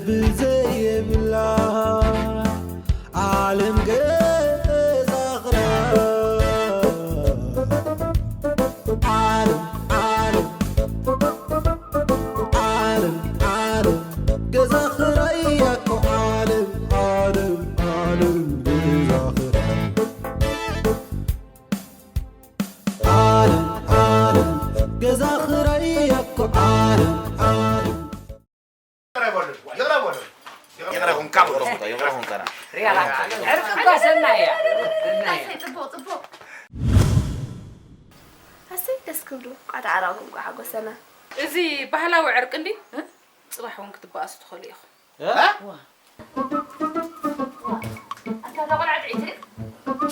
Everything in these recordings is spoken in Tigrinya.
ብዘየብላ ዓለም ገዛ ኽራይ። ዓለም፣ ዓለም፣ ዓለም፣ ዓለም፣ ገዛ ኽራይ እያ እኮ ዓለም፣ ዓለም፣ ዓለም፣ ገዛ ኽራይ። ዓለም፣ ዓለም፣ ገዛ ኽራይ እያ እኮ ዓለም፣ ዓለም። ይቕረ በሉ፣ ይቕረ በሉ። ይቕረ በሉ። ይቕረ ይኹንካ በሉ፣ ይቕረ ይኹንካ። ሪያ፣ ዕርቂ እኳ ሰናይ እያ። ሰናይ እያ። ጽቡቕ፣ ጽቡቕ። ኣሰይ፣ ደስ ክብሉ። እንቋዕ ተዓረቕኩም፣ እንቋዕ ሓጎሰና። እዚ ባህላዊ ዕርቂ እንዲ፣ እ? ጽባሕ እውን ክትበኣሱ ትኽእሉ ኢኹም። እ? ዋ። ኣታ እዛ ቆልዓ ጥዒቲ?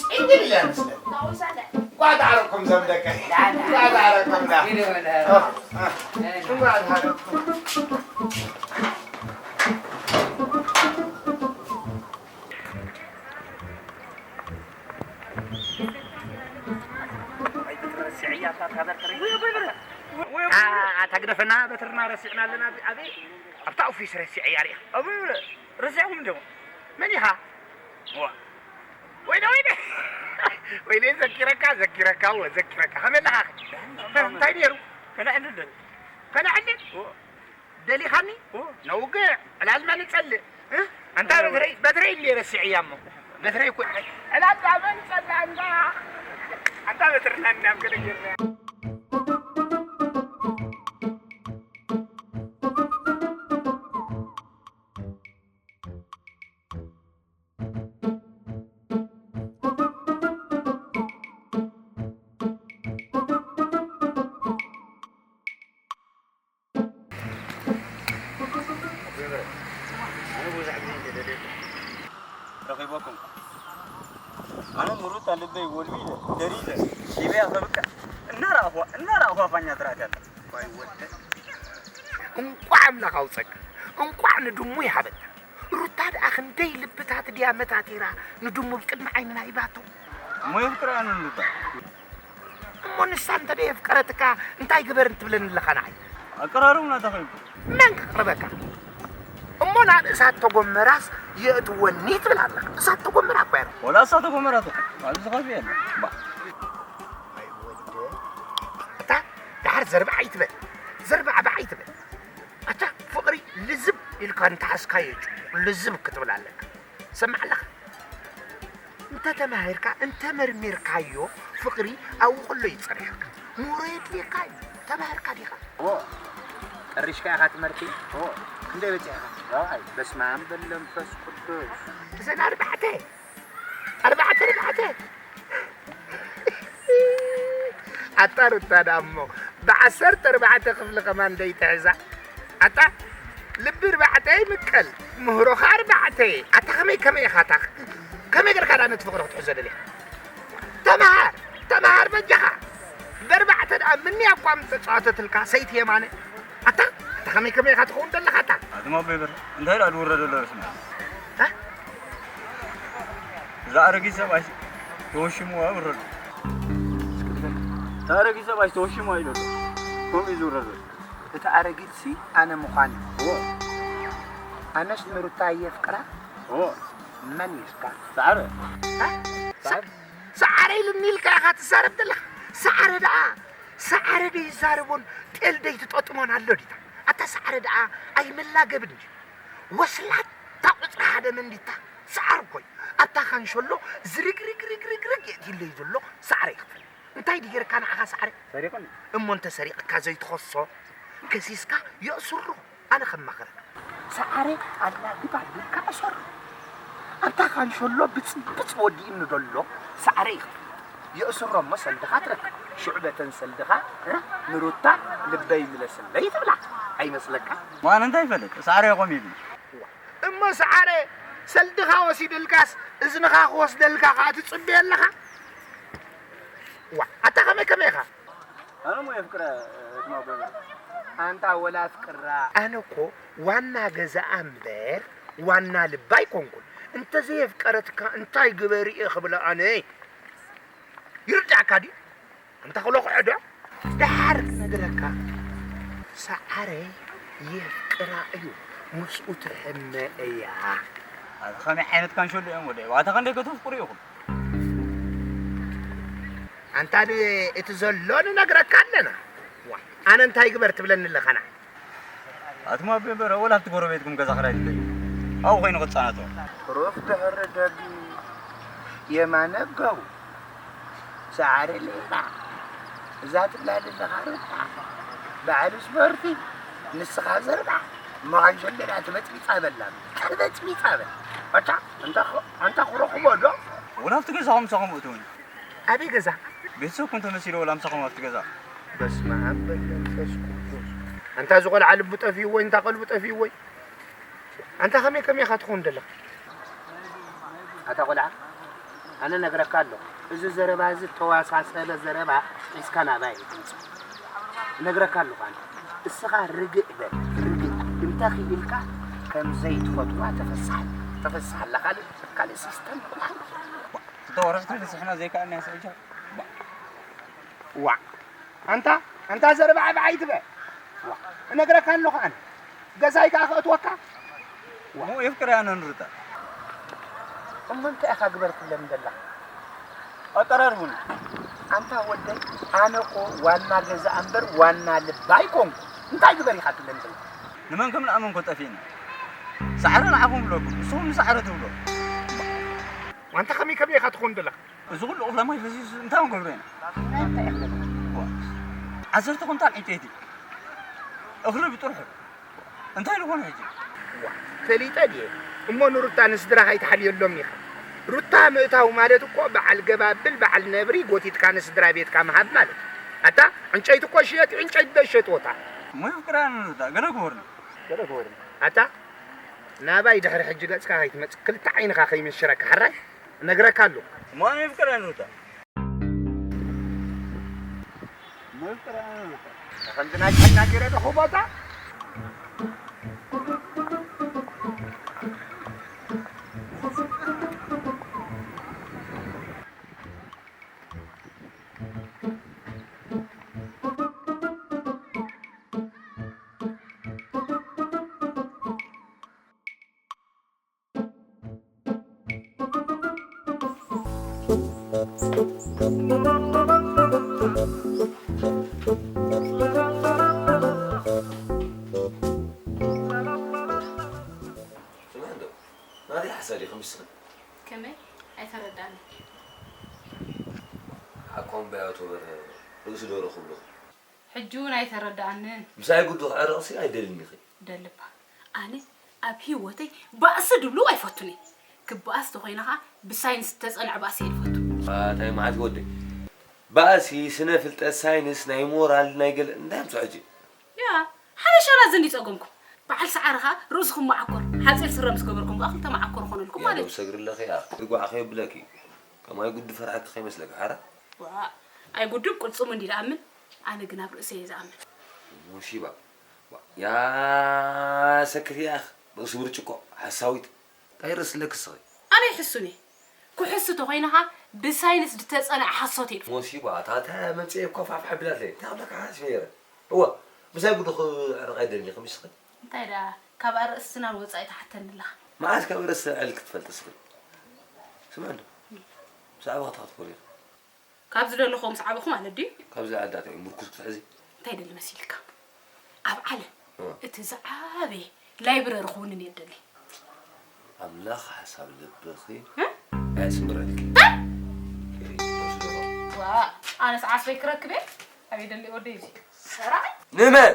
ጥዒቲ ኢላ መስለኒ። እታ ቆልዓ ሳዕዳ። እንቋዕ ተዓረቕኩም ዘም ደቀይ። ዳ፣ ዳ። እንቋዕ ተዓረቕኩም ዳ። ኢሉ በለ። እ፣ እ። እንቋዕ ተዓረቕኩም። ኣ-፣ ኣታ ግደፈና፣ በትርና ረሲዕና ኣለና። ኣብ-፣ ኣብታ ኦፊስ ረሲዐያ ሪኣ። ኣብ-፣ ረሲዕኩም እንዲኹም? መን ኢኻ? ዋ። ወይለ፣ ወይለ። ወይለ፣ ዘኪረካ፣ ዘኪረካ፣ ወ-፣ ዘኪረካ። ከመይ ኣለኻ? እንታይ ነይሩ? ከነዕልል። ከነዕልል? ዋ። ደሊኻኒ? ኦ። ነውግዕ፣ ዕላልና ንጸልእ። እ? ኣንታ በትረይ፣ በትረይ እንድየ ረሲዐያ እሞ። በትረይ እኮ። ዕላልና መን ጸልእ ኣንታ? ኣንታ በትርና እንድያም ገለ ጌርና። ረኺበኩም። ኣነ ንሩታ ልበይ ወልዊለ፣ ደሪዘ፣ ሂበያ ከብቅዕ፣ እናረኣኹዋ፣ እናረኣኹዋ ፋኛ ትራእካ ኣላ። ዋይ ወደ። እንቋዕ ኣምላኽ ኣውጸካ፣ እንቋዕ ንድሙ ይሃበካ። ሩታ ደኣ ክንደይ ልብታት ድያ መታቲራ ንድሙ ብቅድሚ ዓይንና ሂባቶ። እሞ የፍቅራ እያ ንሩታ። እሞ ንሳ እንተ ደየፍቀረትካ እንታይ ግበር እንትብለኒ ኣለኻ ንዓይ? ኣቀራርቡና እንታይ ኮይኑ? መን ከቕርበካ? እሞ ናብ እሳተ ጎመራስ የእትወኒ ትብል ኣለኻ። እሳተ ጎመራ እኮ እያ። ወላ እሳተ ጎመራ እኮ። ኣብዚ ዝኸፍእ የለን። ባ። ኣታ ደሓር ዘርባዕ ኣይትበል። ዘርባዕባዕ ኣይትበል። ኣታ ፍቕሪ ልዝብ ኢልካ እንተሓዝካዮ እዩ ልዝብ ክትብል ኣለካ። ሰማዕ ኣለኻ? እንተ ተማሂርካ፣ እንተ መርሚርካዮ፣ ፍቕሪ ኣብኡ ከሎ እዩ ጸኒሕካ። ምህሮ የድልየካ እዩ። ተማሂርካ ዲኻ? ኦ፣ ቀሪሽካ ኢኻ ትምህርቲ? ኦ፣ ክንደይ በጺሕካ? ራብዓይ። በስመ ኣብ በል መንፈስ ቅዱስ። እዘን ኣርባዕተ፣ ኣርባዕተ፣ ኣርባዕተ። ኣታ ሩታ ደኣ እሞ ብዓሰርተ ኣርባዕተ ክፍሊ ከማን ደይትሕዛ? ኣታ ልቢ ኣርባዕተ ይምቀል፣ ምህሮኻ ኣርባዕተ። ኣታ ከመይ፣ ከመይ ኢኻ፣ ኣታ ከመይ ጌርካ ደኣ ነቲ ፍቕሪ ክትሕዞ ደሊኻ? ተመሃር፣ ተመሃር በጃኻ። ብኣርባዕተ ደኣ ምንያ እኳ ምተጻወተትልካ ሰይቲ የማነ። ኣታ፣ ኣታ ከመይ፣ ከመይ ኢኻ ትኸውን ዘለኻ ኣታ? ኣትማ ኣቦይ በርሀ፣ እንታይ ደኣ ዝውረድ ዘሎ ርእስና? እ? እዛ ኣረጊት ሰብኣይ ተወሽምዋ ይውረድ። እታ ኣረጊት ሰብኣይ ተወሽምዋ ኢሉ ኣሎ። ከምኡ እዩ ዝውረድ ዘሎ። እቲ ኣረጊትሲ ኣነ ምዃን እዩ። እዎ። ኣነስ ንሩታ የፍቅራ? እዎ። መን ኢልካ? ሰዓረ። እ? ሰዓረ። ሰዓረ ኢሉኒ ኢልካ ኢኻ ትዛረብ ዘለኻ? ሰዓረ ደኣ፣ ሰዓረ ደይዛረቦን ጤል ደይትጠጥሞን ኣሎ ዲታ? ኣታ ሰዓረ ደኣ ኣይመላገብን ድዩ? ወስላታ ቁጽሪ ሓደ መንዲታ ሰዓር እኮ እዩ። ኣታ ካንሸሎ ዝርግርግርግርግርግ የእትይለይ ዘሎ ሰዓረ ይኽፈል። እንታይ ድዩ ጌርካ ንዓኻ ሰዓረ? ሰሪቑኒ። እሞ እንተ ሰሪቕካ ዘይትኸሶ፣ ከሲስካ የእስሮ። ኣነ ከማኽረካ። ሰዓረ ኣላግብ ኣልካ እሰሮ። ኣብታ ካንሸሎ ብጽብጽ ወዲእኒ ዘሎ ሰዓረ ይኽፈል። የእስሮ እሞ ሰልድኻ ትረክብ። ሽዑ በተን ሰልድኻ፣ እ፣ ንሩታ ልበይ ምለስለይ ትብላ። ኣይመስለካ? ዋን እንታይ ይፈልጥ? ሰዓረ ይቆም ይብል። እሞ ሰዓረ ሰልድኻ ወሲድልካስ እዝንኻ ክወስደልካ ከኣ ትጽበ ኣለኻ? ዋ፣ ኣታ ከመይ ከመይ ኢኻ? ኣነ እሞ የፍቅራ፣ እትማ ጎበዝ። ኣንታ ወላ ኣፍቅራ። ኣነ እኮ ዋና ገዛኣ እምበር ዋና ልባ ኣይኮንኩን። እንተዘየፍቀረትካ እንታይ ግበሪ እየ ክብላ ኣነ? ይርዳእካ ድዩ? ኣንታ ክለኽዖ ዶ? ደሓር ክነግረካ፣ ሰዓረ የፍቅራ እዩ። ምስኡ ትሕመ እያ። ኣታ ከመይ ዓይነት ካንሸሎ እዮም ወደይ? ኣታ ክንደይ ከተፍቅሩ ኢኹም? ኣንታ ድ-፣ እቲ ዘሎ ንነግረካ ኣለና። ዋ፣ ኣነ እንታይ ግበር ትብለኒ ኣለኻና? ኣቱም ኣቤ በረ፣ ወላ ኣብቲ ጎረቤትኩም ገዛ ክራይ ትደልዩ? ኣብኡ ኮይኑ ክጻነቶ። ሩፍ ድሕሪ ደጊ የማነ ገቡ። ሰዓረ ሌባ። እዛ ትብላ ዘለኻ ሩታ በዓል ስፖርቲ፣ ንስኻ ዘርባ። እሞ ካንሸሎ ደኣ ትበጥቢጻ በላ። ትበጥቢጻ በላ። ኣታ፣ ኣንታ ኽ-፣ ኣንታ ክረኽቦ ዶ? ወላ ኣብቲ ገዛኹም ምሳኹም እትውን። ኣበይ ገዛ? ቤተሰብኩም ተመሲሎ ወላ ምሳኹም ኣብቲ ገዛ። በስመ ኣብ በል መንፈስ ቅዱስ። ኣንታ እዚ ቆልዓ ልቡ ጠፊእዎ ወይ እንታ ቀልቡ ጠፊእዎ ወይ? ኣንታ ከመይ ከመይ ኢኻ ትኸውን ዘለኻ? ኣታ ቆልዓ፣ ኣነ ነግረካ ኣለኹ። እዚ ዘረባ እዚ ተዋሳሰበ ዘረባ ሒዝካ ናባይ ኣይትምጻእ። ነግረካ ኣለኹ ኣነ። እስኻ ርግእ በል፣ ርግእ። እንተ ክኢልካ ከም ዘይትፈትዋ ተፈስሓ፣ ተፈስሓላ። ካልእ፣ ካልእ ሲስተም ይኹን ሓንቲ። ክልተ ወርሒ ተፈሲሕና ዘይከኣልና ስዕጃ። ዋ። ኣንታ፣ ኣንታ ዘረባ ዓብዓይ ትበል። ዋ፣ እነግረካ ኣለኹ ኣነ። ገዛይ ከኣ ከእትወካ። ዋ። እሞ የፍቅር ያንን ሩታ። እሞ እንታይ ኢኻ ግበር ትብለኒ ዘለኻ? ኣቀራርቡኒ። ኣንታ ወደይ፣ ኣነ እኮ ዋና ገዛ እምበር ዋና ልባ ኣይኮንኩ። እንታይ ግበር ኢኻ ትብለኒ ዘለኻ? ንመን ከም ንኣምን እኮ ጠፊእና። ሳዕረ ንዓኹም ብለኩም፣ ንስኹም ንሳዕረ ትብሎ። ኣንታ ከመይ ከመይ ኢኻ ትኾን ዘለኻ? እዚ ኩሉ እኽለ ማይ ፈሲሱ እንታይ ክንገብሮ ኢና? እንታይ እኽለ ማይ? ዋ፣ ዓሰርተ ኩንታል ዕንጨይቲ እኽሊ ብጥርሑ እንታይ ልኾነ ሕጂ? ዋ፣ ፈሊጠ ድየ? እሞ ንሩታ ንስድራኻ ኣይትሓልየሎም ኢኻ። ሩታ ምእታው ማለት እኮ በዓል ገባብል፣ በዓል ነብሪ ጎቲትካ ንስድራ ቤትካ ምሃብ ማለት። ኣታ ዕንጨይቲ እኮ ሽየጥ፣ ዕንጨይቲ ዶ ሸጥዎታ? እሞ የፍቅራ ንሩታ፣ ገለ ክበርና። ገለ ክበርና። ኣታ ናባይ ድሕሪ ሕጂ ገጽካ ከይትመጽእ፣ ክልተ ዓይንኻ ከይምሽረካ፣ ሕራይ እነግረካ ኣለኹ። እሞ ኣነ የፍቅራ ንሩታ። እሞ የፍቅራ ንሩታ። ከምዚ ናይ ጨና ገይረ ዶ ክቦታ? ስምዒ እንዶ፣ ናተይ ሓሳብ ዲኺ ምስኺ? ከመይ? ኣይተረዳእንን። ሓቆም በያቶ በረ ርእሲ ዶ ረኽብሉ? ሕጂ እውን ኣይተረዳእንን። ምሳይ ጉዱ ክዕረቕሲ ኣይደልን ኢኺ። ደልባ፣ ኣነ ኣብ ህይወተይ ባእሲ ድብሉ ኣይፈቱን እየ። ክበኣስ ተኾይነ ኸዓ ብሳይንስ ዝተጸንዐ ባእሲ እየ ዝፈቱ። ኣታ መዓት ወደይ። ባእሲ፣ ስነ ፍልጠት፣ ሳይንስ፣ ናይ ሞራል፣ ናይ ገለ፣ እንታይ ኣምጽኦ ሕጂ? ያ፣ ሓበሻና እዚ እንዲ ጸገምኩም። በዓል ሰዓረ ኸዓ ርእስኹም መዓኮር፣ ሓጺር ስረ ምስ ገበርኩም ከኣ ክልተ መዓኮር ኾነልኩም ያ ማለት ዶ እዩ። ሰግሪ ኣለኺ ያ፣ ትጓዕ ከየብለኪ። ከማይ ጉዱ ፈርሓኪ ከይመስለኪ ሓራ። ዋ፣ ኣይጉዱብ ቅልጽሙ እንዲ ዝኣምን፣ ኣነ ግን ኣብ ርእሰይ እየ ዝኣምን። ሙሺባ። ዋ፣ ያ ሰክሪ ያኽ፣ ርእሲ ብርጭቆ፣ ሓሳዊት። እንታይ ርእሲ ኣለኪ እስኺ? ኣነ ይሕሱን እየ። ክሕሱ ተኾይነ ኸዓ ብሳይንስ ዝተጸንዐ ሓሶት እየ። ሙሺባ፣ ታታ መምጽኤ እኮ ፋሕፋሕ ኣቢላትለይ። እንታይ ክብለካ ሓሲበ ነይረ። እወ፣ ምሳይ ጉዱ ክዕረቕ ኣይደልን ኢኺ ምስኺ። እንታይ ደኣ፣ ካብ ኣርእስትና ንወጻኢ ትሓተኒ ኣለኻ። መዓስ ካብ ኣርእስቲ ኣዕሊልኪ ትፈልጢ እስኺ? ስምዒ እንዶ፣ ብዛዕባ ከተተኩሪ ኢኺ። ካብ ዝደለኹዎ ምስ ዓበኹ ማለት ድዩ? ካብ ዝለዓል ዳታ እዩ፣ ምርኩስ ክትሕዚ። እንታይ ደሊ መሲልካ? ኣብ ዓለም እወ። እቲ ዝዓበየ ላይብረሪ ክውንን እየ ደሊ። ኣምላኽ ሓሳብ ልብኺ እ? ኣያስምረልኪ። ዋ፣ ኣነስ ዓስበይ ክረክብ እየ። ኣበይ ደሊ ወደይ እዚ? ሰራቒ? ንመን?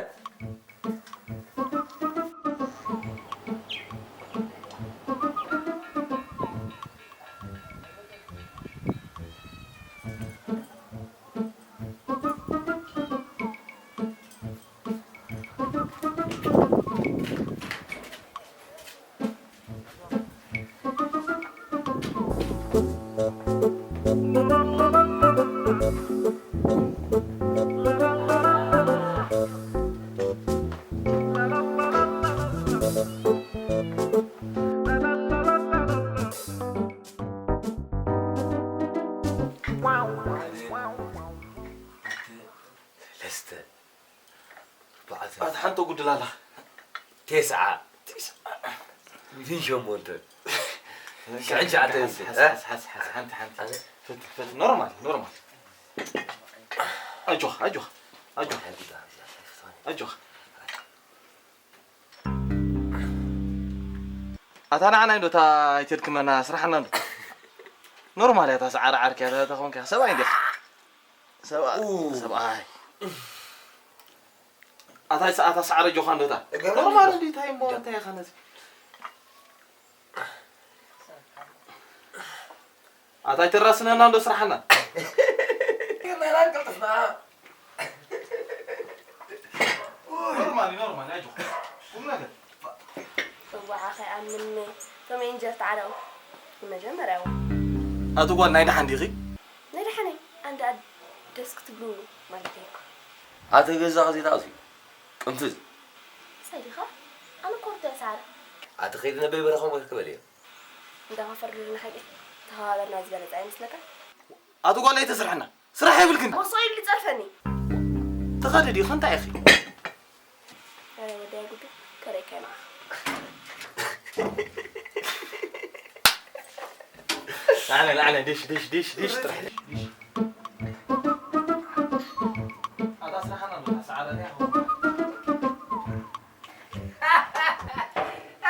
ሰለስተ፣ ኣርባዕተ፣ ኣታ ሓንቲ ጉድል ኣላ። ተስዓ። ሚእትን ሸሞንተ። ሽሕን ትሽዓተን። ሓስ፣ ሓስ፣ ሓስ፣ ሓስ፣ ሓንቲ፣ ሓንቲ። ኣነ? ፈት፣ ፈት፣ ኖርማል፣ ኖርማል። ኣጆኻ፣ ኣጆኻ፣ ኣጆኻ። ሓንቲ፣ ሓንቲ፣ ሓንቲ፣ ሓንቲ። ኣጆኻ። ኣታ ንዓና እንዶ እታ ኣይተድክመና ስራሕና እንዶ። ኖርማል እያ እታ ሰዓሪ ዓርኪ እያ፣ እታ ተኾንካ ሰብኣይ እንዲኻ። ሰብኣይ፣ ኡ። ሰብኣይ። ኣታ፣ ኣታ ሰዓሪ ጆኻ እንዶ እታ። እገርም ኖርማል እንዶ። እንዲ እንታይ እሞ እንታይ ኢኻ ነዚ? ኣታ ኣይተራስነና እንዶ ስራሕና። ይመላል ቅልጥፍና። ኖርማል፣ ኖርማል፣ ኣጆኻ። ቁም ነገር። እዋዓ ከይኣምንኒ፣ እቶም ኤንጀር ተዓረቑ። መጀመርያ እውን። ኣቲ ጓል ናይ ደሓን ዲኺ? ናይ ደሓነይ፣ ኣንዳ ደስ ክትብሉ ማለተይ እኮ። ኣቲ ገዛ ኸዚ ተኣትዩ። ቅንፍዝ። ሰዲኻ? ኣነ እኮ ርቱዕ ሰዓረ። ኣቲ ከይዲ ነበይ በረኻ ሞት ክበል እየ። እንዳ ኸፈር ዱር ንኸይድ። ተኸባበርና ዝበለጸ ኣይመስለካን? ኣቲ ጓል ኣይተስርሕና። ስራሕ የብልክን። ሞሶ ኢሉ ዝጸርፈኒ። ተኸደዲ፣ ኸንታ ኢኺ? ኣረ ወዳይ ጉዱ፣ ከረይካይ ማዓ። ላዕለ፣ ላዕለ፣ ዲሽ፣ ዲሽ፣ ዲሽ፣ ዲሽ፣ ጥራሕ ዲሽ። ኣታ ስራሕና ነው፣ ሰዓረ እያ።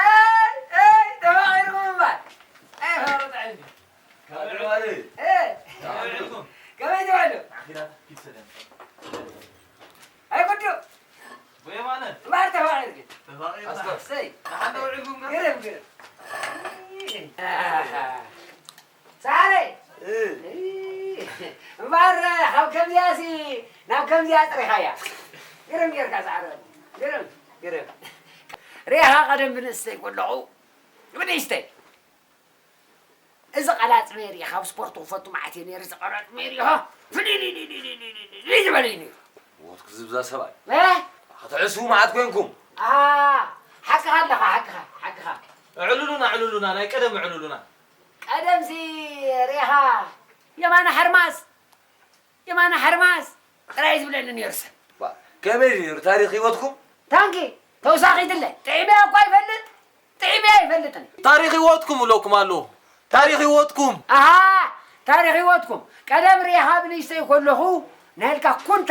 ኣይ፣ ኣይ፣ ተባዒርኩም እምበር። ኣይ፣ ፈረጠ ዕልሚ። ከመይ ትውዕሉ? እ? ከመይ ትውዕሉ? ኣኺላ ፊት ሰደን። ኣይ ጉዱ። ወየማነ። እምበኣር ተፋቒርኪ። ተፋቒርና። ኣስተር። እሰይ። ደሓን ውዒልኩም ከ? ግርም፣ ግርም። ኣሃ። ሰዓረይ። እ። እምበኣር ካብ ከምዚኣሲ ናብ ከምዚኣ ኣጥሪኻያ። ግርም ጌርካ ሰዓረ። ግርም፣ ግርም። ሪኢኻ ቀደም ብንእስተይ ከለኹ፣ ብንእስተይ እዚ ቀላጽመ ሪኢኻ፣ ኣብ ስፖርት ክፈቱ መዓት እየ ነይሩ፣ እዚ ቀላጽመ ሪኢኻ፣ ፍልልልልልልልልልል ዝበለ እዩ ነይሩ። ሞት ክዝብዛ ሰብኣይ። እ? ኣኽትዕስቡ መዓት ኮንኩም። ኣሃ፣ ሓቅኻ ኣለኻ፣ ሓቅኻ፣ ሓቅኻ። ኣዕልሉና፣ ኣዕልሉና፣ ናይ ቀደም ኣዕልሉና። ቀደምሲ ሪኢኻ፣ የማነ ሓርማዝ፣ የማነ ሓርማዝ ጥራይ ዝብለኒ ነይሩ ሰብ። ባ፣ ከመይ ድዩ ነይሩ ታሪኽ ህይወትኩም? ታንኪ፣ ተውሳኺትለ፣ ጥዒመያ እኳ ይፈልጥ፣ ጥዒመያ ይፈልጥን። ታሪኽ ህይወትኩም እብለኩም ኣለኹ። ታሪኽ ህይወትኩም። ኣሃ፣ ታሪኽ ህይወትኩም። ቀደም ሪኢኻ ብንእሽተይ ከለኹ፣ ናይልካ ኩንታ።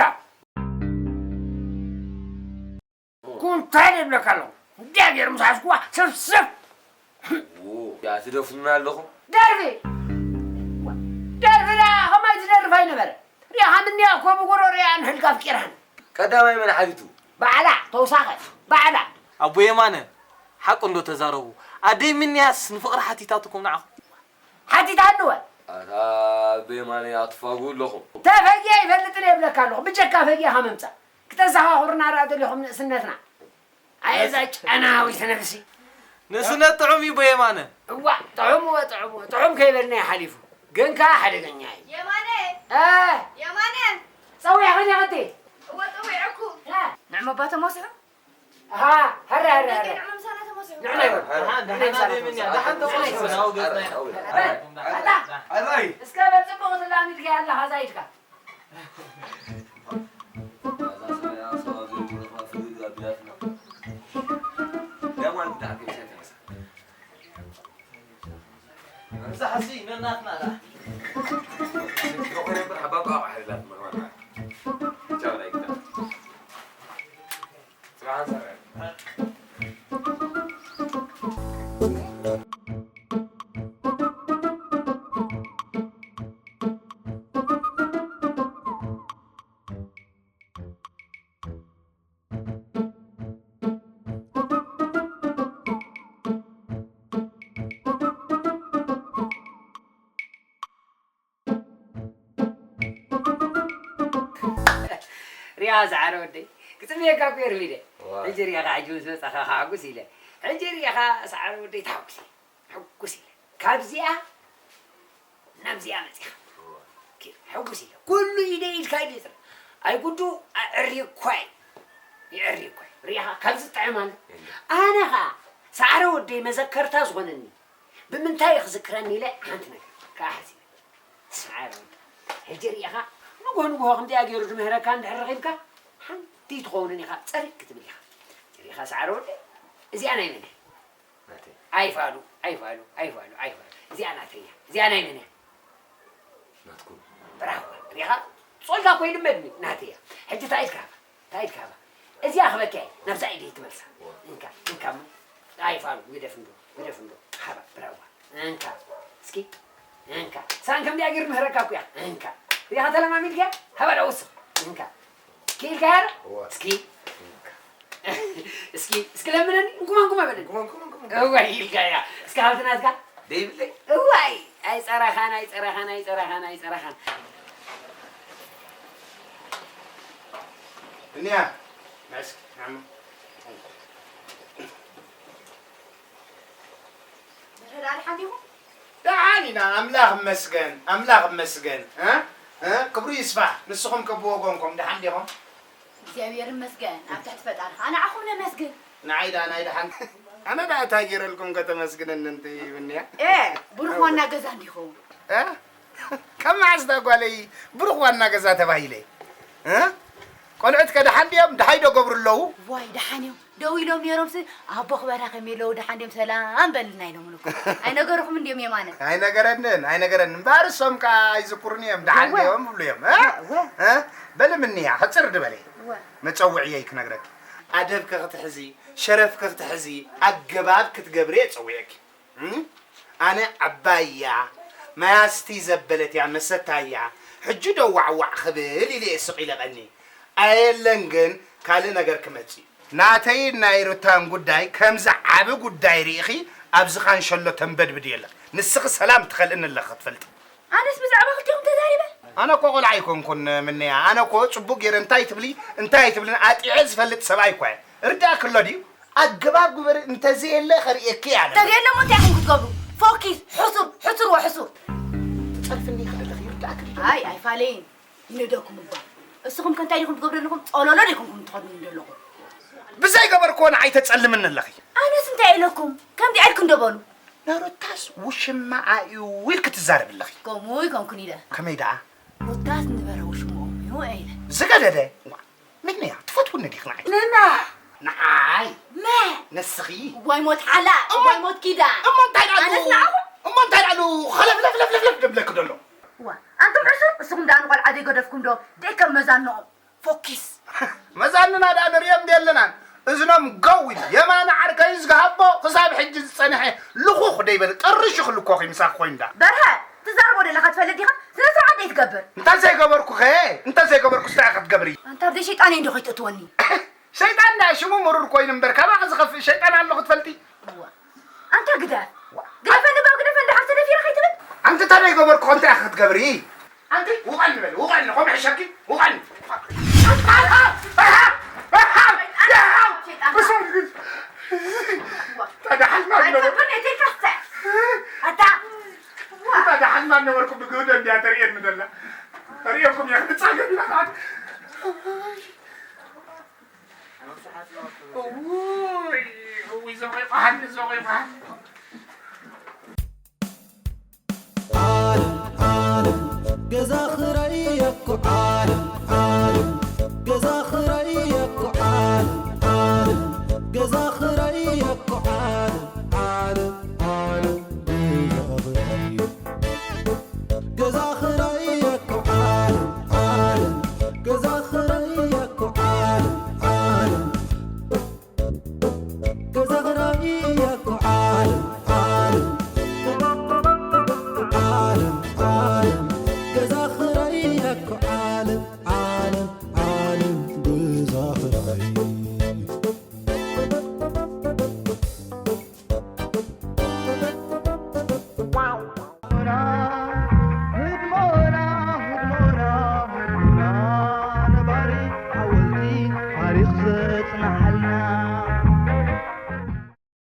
ኩንታ ይብለካ ኣለኹ። እንዲያ ገይሩ ምስ ሓዝኩዋ፣ ስፍስፍ። ዎ፣ ያ ትደፍኑና ኣለኹም። ደርፊ! ደርፊ ደኣ ከማይ ትደርፍ ኣይነበረ። ሪኢኻ ምንያ እኮ ብጎረሮኣ ንሕልካ ኣፍቂራን። ቀዳማይ መን ሓቲቱ? ባዕላ፣ ተውሳኸ፣ ባዕላ። ኣቦ የማነ፣ ሓቁ እንዶ ተዛረቡ። ኣደይ ምንያስ ንፍቕሪ ሓቲታትኩም ንዓኹም? ሓቲታኒ ወ? ኣታ ኣቦ የማነ ኣትፋጉ ኣለኹም። ተፈጊአ ይፈልጥን እየ እብለካ ኣለኹ። ብጀካ ፈጊእኻ ምምጻእ። ክተዘኻኽሩና ደኣ ደሊኹም ንእስነትና። ኣየ እዛ ጨናዊት ነብሲ። ንእስነት ጥዑም እዩ ኣቦ የማነ። እዋእ፣ ጥዑም እወ፣ ጥዑም እወ፣ ጥዑም ከይበልና እዩ ሓሊፉ። ግን ከኣ ሓደገኛ እዩ። የማነ! እ! የማነ! ጸዊዕኽን ኢኺ እቲ? እወ፣ ጸዊዐኩ። እ! ንዕም ኣባ ተማስሑ? ኣሃ፣ ሃረ፣ ሃረ፣ ሃረ። ንዕም ምሳና ተማስሑ። ንዕም ኣይበል። ደሓን፣ ደሓን፣ ደሓን፣ ደሓን፣ ደሓን፣ ደሓን፣ ደሓን፣ ደሓን፣ ደሓን፣ ኣታ! ኣታ! ኣታ! እስከ በል ጽቡቕ ትላሚድካ ኣለኻ፣ እዛ ኢድካ። እዛ ሰበያ ሰባ ዘይብሉ ኸዓ ፍልልይ ኣቢላትና። ደማ እንታይ ኣከይ ሰተመሰ? እዛ ሕዚ ነናትና ዳ። ኪሎ ኮይነ እምበር ሓባብ ኣቕሓ ኢላት መርማና። ቻው፣ ላይክ፣ ዳ። ጽባሕ ሰላም። ሪኣ ሰዓረ ወደይ፣ ክጽምየካ እኮ እየ ረፊደ። ዋይ። ሕጂ ሪኢኻ፣ ሕጂ ምስ መጻኻ ከሐጉስ ኢለ። ሕጂ ሪኢኻ ሰዓረ ወደይ፣ ተሓጉስ እየ። ሕጉስ ኢለ። ካብዚኣ ናብዚኣ መጺኻ። እዋ። ኪድ፣ ሕጉስ ኢለ። ኩሉ ኢደ ኢድካ ኢለ ይጽረ። ኣይ ጉዱ፣ ኣዕሪ እኳ እዩ። ይዕሪ እኳ እዩ። ሪኢኻ፣ ካብዚ ጥዕም ኣሎ። የለ። ኣነ ኸኣ፣ ሰዓረ ወደይ መዘከርታ ዝኾነኒ፣ ብምንታይ እዩ ክዝክረኒ ኢለ ሓንቲ ነገር ከኣ ሓሲበ። ሰዓረ ወደይ። ሕጂ ሪኢኻ፣ ንግሆ ንግሆ ከምዚኣ ገይሩ ዝምህረካ እንድሕር ረኺብካ፣ ሓንቲ ትኸውንን ኢኻ፣ ጸሪግ ክትብል ኢኻ። ሪኢኻ፣ ሰዓረ ወደይ፣ እዚኣ ናይ መን እያ? ኣይፋሉ ኣይፋሉ ኣይፋሉ ኣይፋሉ። እዚኣ ናተይ እያ። እዚኣ ናይ መን እያ? ናትኩም። ብራዋ። ሪኻ? ጾልካ እኮ ይልመድኒ። ናተይ እያ። ሕጂ እንታይ ኢልካ ሃባ? እንታይ ኢልካ ሃባ? እዚኣ ክበኪያ እየ። ናብዛ ኢደይ ትመልሳ። እንካ፣ እንካ እሞ። ኣይፋሉ፣ ግደፍ እንዶ፣ ግደፍ እንዶ። ሃባ፣ ብራዋ። እንካ፣ እስኪ፣ እንካ። ሳን ከም ዲኣ ገይሩ ምህረካ እኮ እያ። እንካ። ሪኻ ተለማሚድካ? ሃባ ዳ ወስኽ። እንካ። ክኢልካያ ዶ? እዋ። እስኪ። እስኪ፣ እስኪ ለምነኒ። እንኩማ፣ እንኩማ በለኒ። እንኩማ፣ እንኩማ፣ እንኩማ። እዋይ፣ ኢልካያ። እስኪ ሃብቲ ናትካ። ደይብለይ። እዋይ፣ ኣይጸራኻን፣ ኣይጸራኻን፣ ኣይጸራኻን፣ ኣይጸራኻን። እንያ፣ እስኪ፣ ዓሙ። ደሓን ኢኹም? ደሓን ኢና፣ ኣምላኽ ይመስገን፣ ኣምላኽ ይመስገን። እ? እ? ክብሩ ይስፋሕ። ንስኹም ከ ብወገንኩም ደሓን ዲኹም? እግዚኣብሔር ይመስገን፣ ኣብ ትሕቲ ፈጣሪ ኸዓ ንዓኹም ነመስግን። ንዓይ ደኣ ናይ ደሓን። ኣነ ደኣ እንታይ ገይረልኩም ከተመስግነኒ እንት ይብንያ? ኤ፣ ብሩኽ ዋና ገዛ እንዲኹም። እ? ካብ መዓስ እታ ጓለይ ብሩኽ ዋና ገዛ ተባሂለ? እ? ቆልዑት ከ ደሓን ድዮም? ደሃይ ዶ ገብሩ ኣለዉ? ዋይ፣ ደሓን እዮም። ደው ኢሎም ነይሮምሲ፣ ኣቦ ክበራ ከመይ ኣለዉ? ደሓን ድዮም? ሰላም በልና ኢሎምኒ እኮ። ኣይነገርኹምን ድዮም የማነ? ኣይነገረንን፣ ኣይነገረንን። እምበኣር እሶም ከኣ ኣይዝክሩን እዮም፣ ደሓን እወ። ድዮም ይብሉ እዮም። እ? እወ፣ እወ። እ? በሊ ምንያ፣ ሕጽር ድበለ። እወ። መጸውዕየይ ክነግረኪ። ኣደብኪ ክትሕዚ፣ ሸረፍኪ ክትሕዚ፣ ኣገባብ ክትገብሪ እየ ጸዊዐኪ። እም? ኣነ ዓባይ እያ፣ ማይ ኣስትዪ ዘበለት እያ፣ መሰታይ እያ፣ ሕጂ ዶ ዋዕዋዕ ክብል ኢለ እየ ስቕ ኢለ ቀንየ። ኣየለን ግን ካልእ ነገር ክመጽእ እዩ። ናተይን ናይ ሩታን ጉዳይ ከምዚ ዓቢ ጉዳይ ርኢኺ ኣብዚ ካንሸሎ ተንበድብዲ የለን። ንስኺ ሰላም ትኸልእኒ ኣለኺ ክትፈልጢ። ኣነስ ብዛዕባ ክልቴኹም ተዛሪበ? ኣነ እኮ ቆልዓ ኣይኮንኩን ምንያ። ኣነ እኮ ጽቡቕ ገይረ እንታይ ትብሊ እንታይ ኣይትብልን ኣጢዐ ዝፈልጥ ሰብኣይ እኳ እየ። ርዳእኪ ኣሎ ድዩ? ኣገባብ ግበሪ እንተዘየለ ከርእየኪ እየ ኣነ። ተዘየለ እሞ እንታይ ኢኹም ክትገብሩ? ፎኪስ፣ ሕሱር፣ ሕሱር ወሕሱር። ትጸርፍኒ ኢኺ ዘለኺ ይርዳእኪ ድዩ? ኣይ ኣይፋለይን። ይነደኩም እባ። እስኹም ከ እንታይ ዲኹም ትገብሩ ዘለኹም? ጸሎሎ ዲኹም ትኸድኑ ዘለኹም? ብዘይገበርክዎ ንዓይ ተጸልምኒ ኣለኺ። ኣነስ እንታይ ኢለኩም? ከምዚ ኢልኩ እንዶ በሉ። ንሩታስ ውሽማኣ እዩ ኢልኪ ትዛረቢ ኣለኺ። ከምኡ ይኮንኩን ኢለ። ከመይ ደኣ? ሩታስ ንበረ ውሽምኦም እዩ ኢለ። ዝገደደ? ዋ፣ ምንያ ትፈትውኒ ዲኺ ንዓይ? ንና። ንዓይ? መ? ንስኺ? ዋይ ሞት ሓላ፣ እሞ ዋይ ሞት ኪዳ። እሞ እንታይ ደኣ ኣነስ ንዓኹም? እሞ እንታይ ደኣ ኸለፍለፍለፍለፍ ድብለኪ ደሎ? ዋ፣ ኣንቱም ዕሱብ፣ እስኹም ደኣ ንቆልዓ ዘይገደፍኩም ዶ ደይ ከም መዛንኦም? ፎኪስ። መዛንና ደኣ ንርእዮም ደለናን። እዝኖም ገው ኢሉ፣ የማነ ዓርከዩ ዝገሃቦ ክሳብ ሕጂ ዝጸንሐ ልኹኽ ደይበለ፣ ጥርሹ ክልኮኺ ምሳኺ ኮይኑ ደኣ። በርሀ፣ ትዛረቦ ደለኻ ትፈልጥ ዲኻ? ስነ ስርዓት ደይትገብር። እንተ ዘይገበርኩኸ? እንተ ዘይገበርኩስ እንታይ ኢኺ ክትገብሪ? ኣንታ ብዘይ ሸይጣነይ እንዶ ከይትእትወኒ። ሸይጣን ደኣ ሽሙ ምሩር ኮይኑ እምበር፣ ካባኺ ዝኸፍእ ሸይጣን ኣሎ ክትፈልጢ? እዋ። ኣንታ ግደፍ። ዋ። ግደፈኒ እባ፣ ግደፈኒ፣ ደሓር ተደፊረ ከይትብል። ኣንቲ እንታይ ገበርኩ፣ እንታይ ኢኺ ክትገብሪ? ኣንቲ ውቐኒ በሊ፣ ውቐኒ፣ ከምኡ ሕሸኪ፣ ውቐኒ። ሸይጣን። ዋ። ኣታ ደሓን ማን ነበርኩ? ኣይትብል፣ ኣይትብል፣ ካስተ። ኣታ። ዋ። ኣታ ደሓን ማን ነበርኩ? ብግህዶ እንድያ ተርእየኒ ዘላ። ተርእየኩም እየ፣ ክንጻገብ ኢና ከዓ። እውይ፣ እውይ፣ ዘቑ ይቋሓኒ፣ ዘቑ ይቋሓኒ። ዓለም፣ ዓለም፣ ገዛ ኽራይ እኮ ዓለም፣ ዓለም።